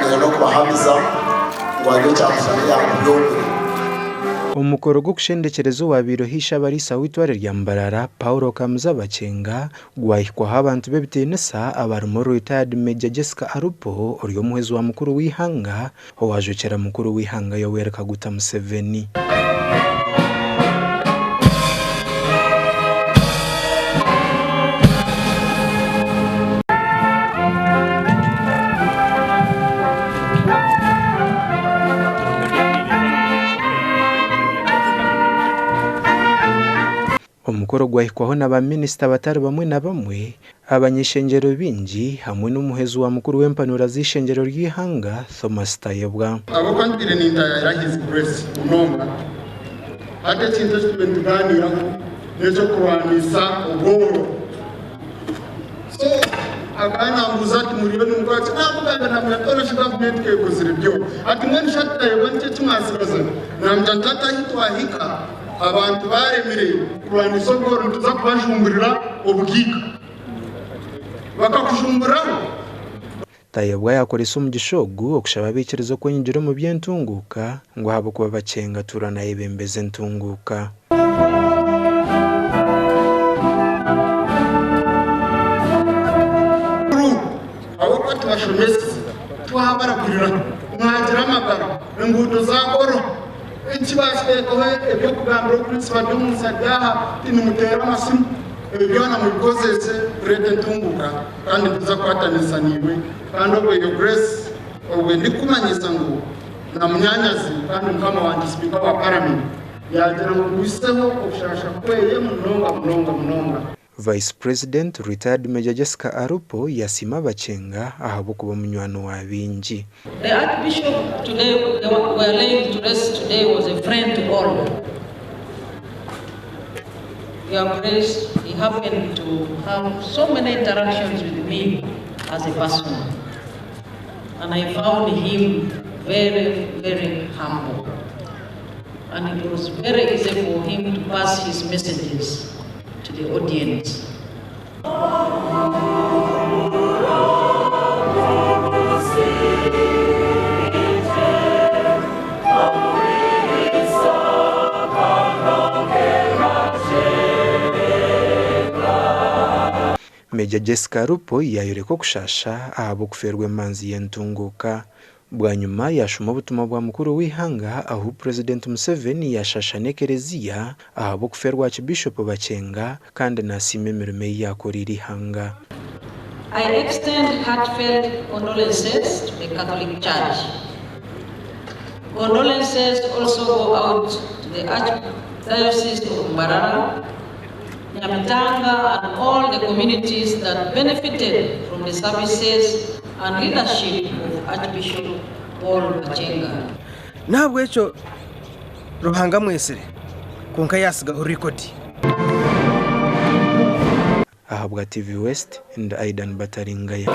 Kubaganiira n'okubahamiza ngu hariyo kyamushana eyaakubyombire. Omukoro gw'okushendekyereza owabaireho Ishe-abariisa w'eitware rya Mbarara, Paul Kamuza Bakyenga gwahikwaho abantu b'ebitiinisa abarimu Retired Major Jessica Alupo ori omuhwezi wa mukuru w'eihanga owajwekyera mukuru w'eihanga Yoweri Kaguta Museveni. Omukoro gwahikwaho na ba minisita batari bamwe na bamwe, abany'ishengyero baingi hamwe n'omuhwezi wa mukuru w'empanura z'eishengyero ry'eihanga, Thomas Tayebwa. Ahabw'okuba ntwire nintaayaayira His Grace munonga, hati ekintu eki turiyo nitugaaniiraho n'eky'okurwanisa obworo. So akaba nambuuza ati muriyo nimukora ki? Namugambira namugira nti hoona shi gavumenti ka ekozire byona. Ati mbwenu shi ati Tayebwa niki eki mwatsigaza? Namugira nti hati ahi twahika abantu baremire kurwanisa obworo nituza kubajumburira obugaiga. Bakakujumburiraho. Tayebwa yaakoresa omugisha ogu okushaba abaikiriza okwenyigira omu by'entunguuka ngu ahabw'okuba Bakyenga atuura naayebembeza entunguuka. Ahabw'okuba tubashomesize, twabaragurira, mwagira amagara, enguuto zaakorwa, enki baakiteekaho eby'okugambira Okristo bari omu nsi ari aha, ti nimuteera amasimu, ebyo byona mubikozese kureeta entunguuka kandi nituza kukwatanisa naiwe kandi obwe Your Grace obwe ndikukumanyisa ngu na munyaanyazi kandi mukama wangye Sipiika wa Paramenti yaagira ngu nkwiseho okushaasha kweye munonga munonga munonga. Vice President Retired Major Jessica Alupo yasiima Bakyenga ahabw'okuba omunywani wa baingi. The Archbishop today we are laying to rest today was a friend to all. Your Grace, he happened to have so many interactions with me as a person. And I found him very, very humble. And it was very easy for him to pass his messages to the audience. Major Jessica Alupo yaayoreka okushaasha ahabw'okufeerwa emanzi y'entunguuka. Bwanyima yaashoma obutumwa bwa mukuru w'eihanga ahu Purezidenti Museveni yaashasha n'ekereziya ahabw'okufeerwa Aakibiishopu Bakyenga kandi naasiima emirimo ei yaakoreire eihanga. I extend heartfelt condolences to the Catholic Church. Condolences also go out to the Archdiocese of Mbarara, Nyamitanga and all the communities that benefited from the services and leadership of Archbishop Paul Bakyenga. N'ahabw'ekyo Ruhanga amwetsire, kwonka yaatsigaho rekodi. Ahabwa TV West, ndi Aidan Bataringaya.